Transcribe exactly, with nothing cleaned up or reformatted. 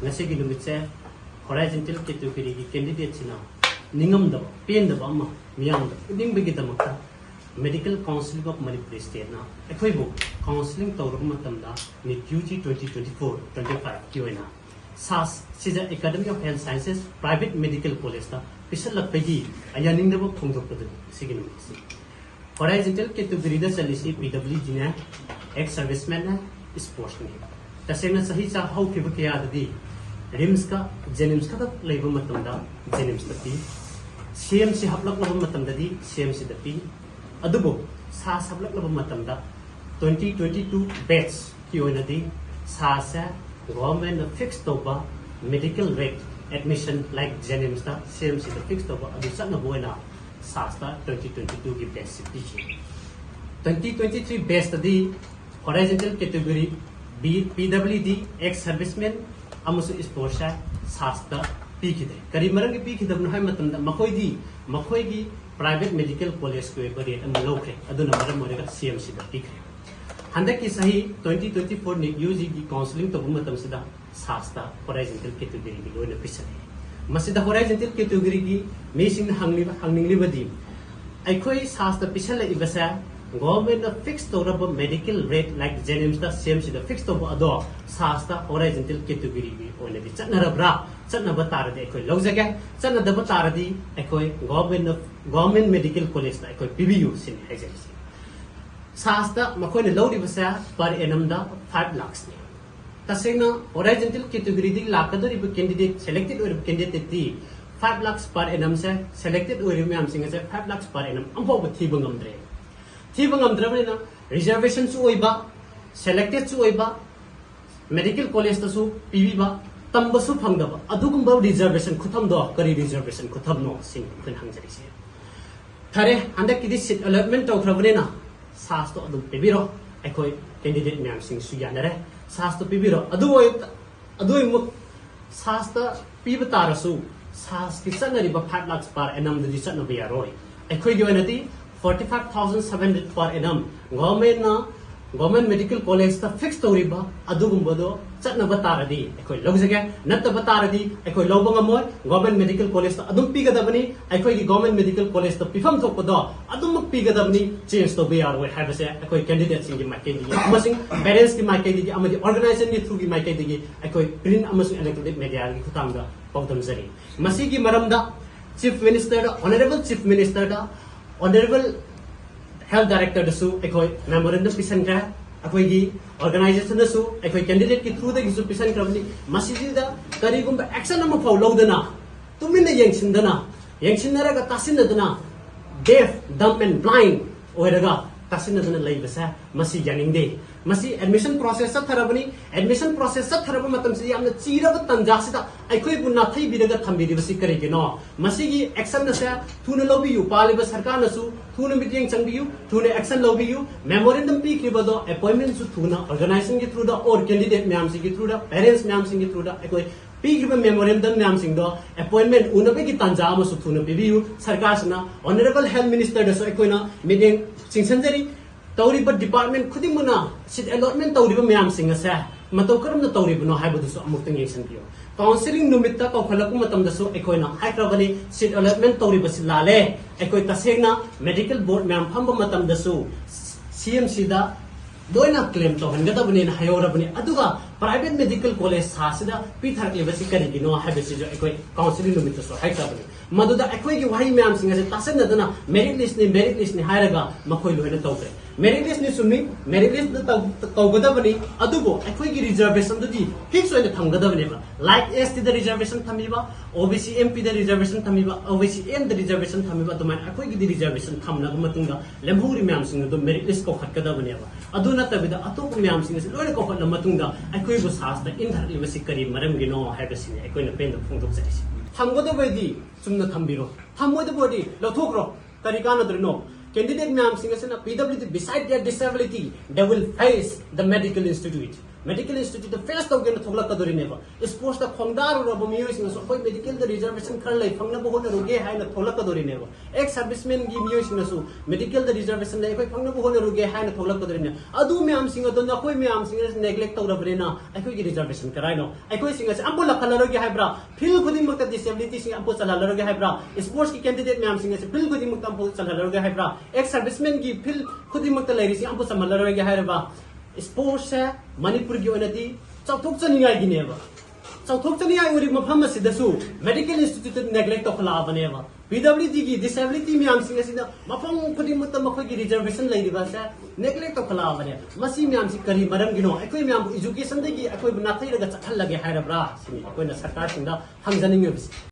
ꯉꯁꯤꯒꯤ ꯅꯨꯃꯤꯠꯁꯦ horizontal categoryꯒꯤ candidateꯁꯤꯅ ꯅꯤꯡꯉꯝꯗꯕ, ꯄꯦꯟꯗꯕ ꯑꯃ ꯃꯤꯌꯥꯝꯗ ꯎꯠꯅꯤꯡꯕꯒꯤꯗꯃꯛꯇ Medical Council of Manipur Stateꯅ ꯑꯩꯈꯣꯏꯕꯨ counselling ꯇꯧꯔꯕ ꯃꯇꯝꯗ NEET UG twenty twenty-four twenty-fiveꯀꯤ ꯑꯣꯏꯅ SASS ꯁꯤꯗ Academy of Health Sciences Private Medical Collegeꯇ ꯄꯤꯁꯜꯂꯛꯄꯒꯤ ꯌꯥꯅꯤꯡꯗꯕ ꯐꯣꯡꯗꯣꯛꯄꯗꯨꯅꯤ ꯉꯁꯤꯒꯤ ꯅꯨꯃꯤꯠꯁꯤ꯫ Horizontal categoryꯗ ꯆꯜꯂꯤꯁꯤ PWDꯅꯦ, ex servicemanꯅꯦ, sportsmanꯅꯦ꯫ ꯇꯁꯦꯡꯅ ꯆꯍꯤ ꯆꯥ ꯍꯧꯈꯤꯕ ꯀꯌꯥꯗꯗꯤ RIMSꯀ JNIMS ꯈꯛꯇ ꯂꯩꯕ ꯃꯇꯝꯗ JNIMSꯇ ꯄꯤ, CMC ꯍꯥꯞꯂꯛꯂꯕ ꯃꯇꯝꯗꯗꯤ CMCꯗ ꯄꯤ꯫ ꯑꯗꯨꯕꯨ SASS ꯍꯥꯞꯂꯛꯂꯕ ꯃꯇꯝꯗ twenty twenty-two batchꯀꯤ ꯑꯣꯏꯅꯗꯤ SASSꯁꯦ governmentꯅ fix ꯇꯧꯕ medical rate admission like JNIMSꯇ CMCꯗ fix ꯇꯧꯕ ꯑꯗꯨ ꯆꯠꯅꯕ ꯑꯣꯏꯅ SASSꯇ twenty twenty-twoꯒꯤ batchꯁꯤ ꯄꯤꯈꯤ꯫ Twenty twenty-three batchꯇꯗꯤ horizontal category B, PWD, ex serviceman ꯑꯃꯁꯨꯡ sportsꯁꯦ SASSꯇ ꯄꯤꯈꯤꯗꯦ꯫ ꯀꯔꯤ ꯃꯔꯝꯒꯤ ꯄꯤꯈꯤꯗꯕꯅꯣ ꯍꯥꯏꯕ ꯃꯇꯝꯗ ꯃꯈꯣꯏꯗꯤ ꯃꯈꯣꯏꯒꯤ private medical collegeꯀꯤ ꯑꯣꯏꯕ rate ꯑꯃ ꯂꯧꯈ꯭ꯔꯦ, ꯑꯗꯨꯅ ꯃꯔꯝ ꯑꯣꯏꯔꯒ CMCꯗ ꯄꯤꯈ꯭ꯔꯦ꯫ ꯍꯟꯗꯛꯀꯤ ꯆꯍꯤ twenty twenty-four NEET UGꯒꯤ counselling ꯇꯧꯕ ꯃꯇꯝꯁꯤꯗ SASSꯇ horizontal categoryꯒꯤ ꯂꯣꯏꯅ ꯄꯤꯁꯜꯂꯤ꯫ ꯃꯁꯤꯗ horizontal categoryꯒꯤ ꯃꯤꯁꯤꯡꯅ ꯍꯪꯂꯤꯕ, ꯍꯪꯅꯤꯡꯂꯤꯕꯗꯤ ꯑꯩꯈꯣꯏ SASSꯇ ꯄꯤꯁꯜꯂꯛꯏꯕꯁꯦ governmentꯅ fix ꯇꯧꯔꯕ medical rate like JNIMSꯇ CMCꯗ fix ꯇꯧꯕ ꯑꯗꯣ SASSꯇ horizontal categoryꯒꯤ ꯑꯣꯏꯅꯗꯤ ꯆꯠꯅꯔꯕ꯭ꯔꯥ? ꯆꯠꯅꯕ ꯇꯥꯔꯗꯤ ꯑꯩꯈꯣꯏ ꯂꯧꯖꯒꯦ, ꯆꯠꯅꯗꯕ ꯇꯥꯔꯗꯤ ꯑꯩꯈꯣꯏ governmentꯅ, government medical collegeꯇ ꯑꯩꯈꯣꯏ ꯄꯤꯕꯤꯌꯨ ꯁꯤꯅꯤ ꯍꯥꯏꯖꯔꯤꯁꯦ꯫ SASSꯇ ꯃꯈꯣꯏꯅ ꯂꯧꯔꯤꯕꯁꯦ per annumꯗ five lakhsꯅꯤ꯫ ꯇꯁꯦꯡꯅ horizontal categoryꯗꯒꯤ ꯂꯥꯛꯀꯗꯧꯔꯤꯕ candidate, selected ꯑꯣꯏꯔꯤꯕ candidateꯇꯤ five lakhs per annumꯁꯦ selected ꯑꯣꯏꯔꯤꯕ ꯃꯌꯥꯝꯁꯤꯡ ꯑꯁꯦ five lakhs per annum ꯑꯃꯐꯥꯎꯕ ꯊꯤꯕ ꯉꯝꯗ꯭ꯔꯦ꯫ ꯊꯤꯕ ꯉꯝꯗ꯭ꯔꯕꯅꯤꯅ reservationꯁꯨ ꯑꯣꯏꯕ, selectedꯁꯨ ꯑꯣꯏꯕ, medical collegeꯇꯁꯨ ꯄꯤꯕꯤꯕ, ꯇꯝꯕꯁꯨ ꯐꯪꯗꯕ ꯑꯗꯨꯒꯨꯝꯕ reservation ꯈꯨꯊꯝꯗꯣ ꯀꯔꯤ reservation ꯈꯨꯊꯝꯅꯣ ꯁꯤꯅꯤ ꯑꯩꯈꯣꯏꯅ ꯍꯪꯖꯔꯤꯁꯦ꯫ ꯐꯔꯦ, ꯍꯟꯗꯛꯀꯤꯗꯤ seat allotment ꯇꯧꯈ꯭ꯔꯕꯅꯤꯅ SASSꯇꯣ ꯑꯗꯨꯝ ꯄꯤꯕꯤꯔꯣ, ꯑꯩꯈꯣꯏ candidate ꯃꯌꯥꯝꯁꯤꯡꯁꯨ ꯌꯥꯅꯔꯦ, SASSꯇꯣ ꯄꯤꯕꯤꯔꯣ꯫ ꯑꯗꯨ ꯑꯣꯏ-, ꯑꯗꯨ ꯑꯣꯏꯃꯛ SASSꯇ ꯄꯤꯕ ꯇꯥꯔꯁꯨ SASSꯀꯤ ꯆꯠꯅꯔꯤꯕ five lakhs per annumꯗꯗꯤ ꯆꯠꯅꯕ ꯌꯥꯔꯣꯏ꯫ ꯑꯩꯈꯣꯏꯒꯤ ꯑꯣꯏꯅꯗꯤ forty five thousand seven hundred per annum governmentꯅ Government Medical Collegeꯇ fix ꯇꯧꯔꯤꯕ ꯑꯗꯨꯒꯨꯝꯕꯗꯣ ꯆꯠꯅꯕ ꯇꯥꯔꯗꯤ ꯑꯩꯈꯣꯏ ꯂꯧꯖꯒꯦ, ꯅꯠꯇꯕ ꯇꯥꯔꯗꯤ ꯑꯩꯈꯣꯏ ꯂꯧꯕ ꯉꯝꯃꯣꯏ꯫ Government Medical Collegeꯇ ꯑꯗꯨꯝ ꯄꯤꯒꯗꯕꯅꯤ꯫ ꯑꯩꯈꯣꯏꯒꯤ Government Medical Collegeꯇ ꯄꯤꯐꯝ ꯊꯣꯛꯄꯗꯣ ꯑꯗꯨꯃꯛ ꯄꯤꯒꯗꯕꯅꯤ, change ꯇꯧꯕ ꯌꯥꯔꯣꯏ ꯍꯥꯏꯕꯁꯦ ꯑꯩꯈꯣꯏ candidateꯁꯤꯡꯒꯤ ꯃꯥꯏꯀꯩꯗꯒꯤ ꯑꯃꯁꯨꯡ parentsꯀꯤ ꯃꯥꯏꯀꯩꯗꯒꯤ ꯑꯃꯗꯤ organizationꯒꯤ throughꯒꯤ ꯃꯥꯏꯀꯩꯗꯒꯤ ꯑꯩꯈꯣꯏ print ꯑꯃꯁꯨꯡ electronic mediaꯒꯤ ꯈꯨꯠꯊꯥꯡꯗ ꯄꯥꯎꯗꯝꯖꯔꯤ꯫ ꯃꯁꯤꯒꯤ ꯃꯔꯝꯗ Chief Ministerꯗ, Honourable Chief Ministerꯗ, Honourable Health Directorꯗꯁꯨ ꯑꯩꯈꯣꯏ memorandum ꯄꯤꯁꯟꯈ꯭ꯔꯦ꯫ ꯑꯩꯈꯣꯏꯒꯤ organizationꯗꯁꯨ ꯑꯩꯈꯣꯏ candidateꯀꯤ throughꯗꯒꯤꯁꯨ ꯄꯤꯁꯟꯈ꯭ꯔꯕꯅꯤ꯫ ꯃꯁꯤꯁꯤꯗ ꯀꯔꯤꯒꯨꯝꯕ action ꯑꯃꯐꯥꯎ ꯂꯧꯗꯅ, ꯇꯨꯃꯤꯟꯅ ꯌꯦꯡꯁꯤꯟꯗꯅ, ꯌꯦꯡꯁꯤꯟꯅꯔꯒ ꯇꯥꯁꯤꯟꯅꯗꯅ, deaf, dumb and blind ꯑꯣꯏꯔꯒ ꯇꯥꯁꯤꯟꯅꯗꯅ ꯂꯩꯕꯁꯦ ꯃꯁꯤ ꯌꯥꯅꯤꯡꯗꯦ꯫ ꯃꯁꯤ admission process ꯆꯠꯊꯔꯕꯅꯤ꯫ Admission process ꯆꯠꯊꯔꯕ ꯃꯇꯝꯁꯤꯗ ꯌꯥꯝꯅ ꯆꯤꯔꯕ ꯇꯥꯟꯖꯥꯁꯤꯗ ꯑꯩꯈꯣꯏꯕꯨ ꯅꯥꯊꯩꯕꯤꯔꯒ ꯊꯝꯕꯤꯔꯤꯕꯁꯤ ꯀꯔꯤꯒꯤꯅꯣ? ꯃꯁꯤꯒꯤ action ꯑꯁꯦ ꯊꯨꯅ ꯂꯧꯕꯤꯌꯨ, ꯄꯥꯜꯂꯤꯕ ꯁꯔꯀꯥꯔꯅꯁꯨ ꯊꯨꯅ ꯃꯤꯠꯌꯦꯡ ꯆꯪꯕꯤꯌꯨ, ꯊꯨꯅ action ꯂꯧꯕꯤꯌꯨ꯫ Memorandum ꯄꯤꯈ꯭ꯔꯤꯕꯗꯣ appointmentꯁꯨ ꯊꯨꯅ organizationꯒꯤ throughꯗ or candidate ꯃꯌꯥꯝꯁꯤꯒꯤ throughꯗ, parents ꯃꯌꯥꯝꯁꯤꯡꯒꯤ throughꯗ ꯑꯩꯈꯣꯏ ꯄꯤꯈ꯭ꯔꯤꯕ memorandum ꯃꯌꯥꯝꯁꯤꯡꯗꯣ appointment ꯎꯅꯕꯒꯤ ꯇꯥꯟꯖꯥ ꯑꯃꯁꯨ ꯊꯨꯅ ꯄꯤꯕꯤꯌꯨ꯫ ꯁꯔꯀꯥꯔꯁꯤꯅ Honourable Health Ministerꯗꯁꯨ ꯑꯩꯈꯣꯏꯅ ꯃꯤꯠꯌꯦꯡ ꯆꯤꯡꯁꯤꯟꯖꯔꯤ꯫ ꯇꯧꯔꯤꯕ department ꯈꯨꯗꯤꯡꯃꯛꯅ seat allotment ꯇꯧꯔꯤꯕ ꯃꯌꯥꯝꯁꯤꯡ ꯑꯁꯦ ꯃꯇꯧ ꯀꯔꯝꯅ ꯇꯧꯔꯤꯕꯅꯣ ꯍꯥꯏꯕꯗꯨꯁꯨ ꯑꯃꯨꯛꯇꯪ ꯌꯦꯡꯁꯤꯟꯕꯤꯌꯨ꯫ Counselling ꯅꯨꯃꯤꯠꯇ ꯀꯧꯈꯠꯂꯛꯄ ꯃꯇꯝꯗꯁꯨ ꯑꯩꯈꯣꯏꯅ ꯍꯥꯏꯈ꯭ꯔꯕꯅꯤ, seat allotment ꯇꯧꯔꯤꯕꯁꯤ ꯂꯥꯜꯂꯦ꯫ ꯑꯩꯈꯣꯏ ꯇꯁꯦꯡꯅ medical board ꯃꯌꯥꯝ ꯐꯝꯕ ꯃꯇꯝꯗꯁꯨ CMCꯗ ꯂꯣꯏꯅ claim ꯇꯧꯍꯟꯒꯗꯕꯅꯦꯅ ꯍꯥꯏꯍꯧꯔꯕꯅꯤ꯫ ꯑꯗꯨꯒ private medical college ꯁꯥꯁꯤꯗ ꯄꯤꯊꯔꯛꯂꯤꯕꯁꯤ ꯀꯔꯤꯒꯤꯅꯣ ꯍꯥꯏꯕꯁꯤꯁꯨ ꯑꯩꯈꯣꯏ counselling ꯅꯨꯃꯤꯠꯇꯁꯨ ꯍꯥꯏꯈ꯭ꯔꯕꯅꯤ꯫ ꯃꯗꯨꯗ ꯑꯩꯈꯣꯏꯒꯤ ꯋꯥꯍꯩ ꯃꯌꯥꯝꯁꯤꯡ ꯑꯁꯦ ꯇꯥꯁꯤꯟꯅꯗꯅ merit listꯅꯤ, merit listꯅꯤ ꯍꯥꯏꯔꯒ ꯃꯈꯣꯏ ꯂꯣꯏꯅ ꯇꯧꯈ꯭ꯔꯦ꯫ Merit listꯅꯤ ꯆꯨꯝꯃꯤ, merit listꯇ ꯇꯧ-, ꯇꯧꯒꯗꯕꯅꯤ, ꯑꯗꯨꯕꯨ ꯑꯩꯈꯣꯏꯒꯤ reservationꯗꯨꯗꯤ fix ꯑꯣꯏꯅ ꯊꯝꯒꯗꯕꯅꯦꯕ꯫ Like STꯗ reservation ꯊꯝꯃꯤꯕ, OBC, MPꯗ reservation ꯊꯝꯃꯤꯕ, OBC, Mꯗ reservation ꯊꯝꯃꯤꯕ, ꯑꯗꯨꯃꯥꯏꯅ ꯑꯩꯈꯣꯏꯒꯤꯗꯤ reservation ꯊꯝꯂꯕ ꯃꯇꯨꯡꯗ ꯂꯦꯝꯍꯧꯔꯤ ꯃꯌꯥꯝꯁꯤꯡ ꯑꯗꯨ merit list ꯀꯧꯈꯠꯀꯗꯕꯅꯦꯕ꯫ ꯑꯗꯨ ꯅꯠꯇꯕꯤꯗ ꯑꯇꯣꯞꯄ ꯃꯌꯥꯝꯁꯤꯡ ꯑꯁꯤ ꯂꯣꯏꯅ ꯀꯧꯈꯠꯂ ꯃꯇꯨꯡꯗ ꯑꯩꯈꯣꯏꯕꯨ ꯁꯥꯁꯇ ꯏꯟꯊꯔꯛꯂꯤꯕꯁꯤ ꯀꯔꯤ ꯃꯔꯝꯒꯤꯅꯣ ꯍꯥꯏꯕꯁꯤꯅꯤ ꯑꯩꯈꯣꯏꯅ ꯄꯦꯟꯗꯕ ꯐꯣꯡꯗꯣꯛꯆꯔꯤꯁꯤ꯫ ꯊꯝꯒꯗꯕꯗꯤ ꯆꯨꯝꯅ ꯊꯝꯕꯤꯔꯣ, ꯊꯝꯃꯣꯏꯗꯕꯨ ꯑꯣꯏꯔꯗꯤ ꯂꯧꯊꯣꯛꯈ꯭ꯔꯣ꯫ ꯀꯔꯤ ꯀꯥꯟꯅꯗꯣꯏꯅꯣ? Candidate ꯃꯌꯥꯝꯁꯤꯡ ꯑꯁꯤꯅ PWD, beside their disability, they will face the medical institute꯫ Medical ꯏꯟꯁꯇꯤꯇ꯭ꯌꯨꯠꯇ ꯐꯦꯁ ꯇꯧꯒꯦꯅ ꯊꯣꯛꯂꯛꯀꯗꯣꯔꯤꯅꯦꯕ꯫ ꯁ꯭ꯄꯣꯔꯠꯁꯇ ꯈꯣꯡꯗꯥꯔꯨꯔꯕ ꯃꯤꯑꯣꯏꯁꯤꯡꯅꯁꯨ ꯑꯩꯈꯣꯏ ꯃꯦꯗꯤꯀꯦꯜꯗ ꯔꯤꯖꯔꯕꯦꯁꯟ ꯈꯔ ꯂꯩ, ꯐꯪꯅꯕ ꯍꯣꯠꯅꯔꯨꯒꯦ ꯍꯥꯏꯅ ꯊꯣꯛꯂꯛꯀꯗꯣꯔꯤꯅꯦꯕ꯫ ꯑꯦꯛꯁ ꯁꯔꯚꯤꯁꯃꯦꯟꯒꯤ ꯃꯤꯑꯣꯏꯁꯤꯡꯅꯁꯨ ꯃꯦꯗꯤꯀꯦꯜꯗ ꯔꯤꯖꯔꯕꯦꯁꯟ ꯂꯩ, ꯑꯩꯈꯣꯏ ꯐꯪꯅꯕ ꯍꯣꯠꯅꯔꯨꯒꯦ ꯍꯥꯏꯅ ꯊꯣꯛꯂꯛꯀꯗꯣꯔꯤꯅꯦ꯫ ꯑꯗꯨ ꯃꯌꯥꯝꯁꯤꯡ ꯑꯗꯣ ꯅꯈꯣꯏ ꯃꯌꯥꯝꯁꯤꯡ ꯑꯁꯤ ꯅꯦꯒ꯭ꯂꯦꯛ ꯇꯧꯔꯕꯅꯤꯅ ꯑꯩꯈꯣꯏꯒꯤ ꯔꯤꯖꯔꯕꯦꯁꯟ ꯀꯔꯥꯏꯅꯣ? ꯑꯩꯈꯣꯏꯁꯤꯡ ꯑꯁꯤ ꯑꯝꯐꯥꯎ ꯂꯥꯛꯍꯜꯂꯔꯣꯏꯒꯦ ꯍꯥꯏꯕ꯭ꯔꯥ? ꯐꯤꯜ ꯈꯨꯗꯤꯡꯃꯛꯇ ꯗꯤꯁꯦꯕꯤꯂꯤꯇꯤꯁꯤꯡ ꯑꯝꯐꯥꯎ ꯆꯜꯍꯜꯂꯔꯣꯏꯒꯦ ꯍꯥꯏꯕ꯭ꯔꯥ? ꯁ꯭ꯄꯣꯔꯠꯁꯀꯤ ꯀꯦꯟꯗꯤꯗꯦꯠ ꯃꯌꯥꯝꯁꯤꯡ ꯑꯁꯤ ꯐꯤꯜ ꯈꯨꯗꯤꯡꯃꯛꯇ ꯑꯝꯐꯥꯎ ꯆꯜꯍꯜꯂꯔꯣꯏꯒꯦ ꯍꯥꯏꯕ꯭ꯔꯥ? ꯑꯦꯛꯁ ꯁꯔꯚꯤꯁꯃꯦꯟꯒꯤ ꯐꯤꯜ ꯈꯨꯗꯤꯡꯃꯛꯇ ꯂꯩꯔꯤꯁꯤꯡ ꯑꯝꯐꯥꯎ ꯆꯜꯍꯜꯂꯔꯣꯏꯒꯦ ꯍꯥꯏꯔꯕ? ꯁ꯭ꯄꯣꯔꯠꯁꯁꯦ ꯃꯅꯤꯄꯨꯔꯒꯤ ꯑꯣꯏꯅꯗꯤ ꯆꯥꯎꯊꯣꯛꯆꯅꯤꯡꯉꯥꯏꯒꯤꯅꯦꯕ꯫ ꯆꯥꯎꯊꯣꯛꯆꯅꯤꯡꯉꯥꯏ ꯑꯣꯏꯔꯤꯕ ꯃꯐꯝ ꯑꯁꯤꯗꯁꯨ ꯃꯦꯗꯤꯀꯦꯜ ꯏꯟꯁꯇꯤꯇ꯭ꯌꯨꯠꯇ ꯅꯦꯒ꯭ꯂꯦꯛ ꯇꯧꯈꯠꯂꯛꯑꯕꯅꯦꯕ꯫ ꯄꯤ ꯗꯕ꯭ꯂꯤꯎ ꯗꯤꯒꯤ ꯗꯤꯁꯦꯕꯤꯂꯤꯇꯤ ꯃꯌꯥꯝꯁꯤꯡ ꯑꯁꯤꯅ ꯃꯐꯝ ꯈꯨꯗꯤꯡꯃꯛꯇ ꯃꯈꯣꯏꯒꯤ ꯔꯤꯖꯔꯕꯦꯁꯟ ꯂꯩꯔꯤꯕ ꯑꯁꯦ ꯅꯦꯒ꯭ꯂꯦꯛ ꯇꯧꯈꯠꯂꯛꯑꯕꯅꯦ꯫ ꯃꯁꯤ ꯃꯌꯥꯝꯁꯤ ꯀꯔꯤ ꯃꯔꯝꯒꯤꯅꯣ? ꯑꯩꯈꯣꯏ ꯃꯌꯥꯝꯕꯨ ꯏꯖꯨꯀꯦꯁꯟꯗꯒꯤ ꯑꯩꯈꯣꯏꯕꯨ ꯅꯥꯊꯩꯔꯒ ꯆꯠꯍꯜꯂꯒꯦ ꯍꯥꯏꯔꯕ꯭ꯔꯥ ꯁꯤꯅꯤ ꯑꯩꯈꯣꯏꯅ ꯁꯔꯀꯥꯔꯁꯤꯡꯗ ꯍꯪꯖꯅꯤꯡꯉꯤꯕꯁꯤ꯫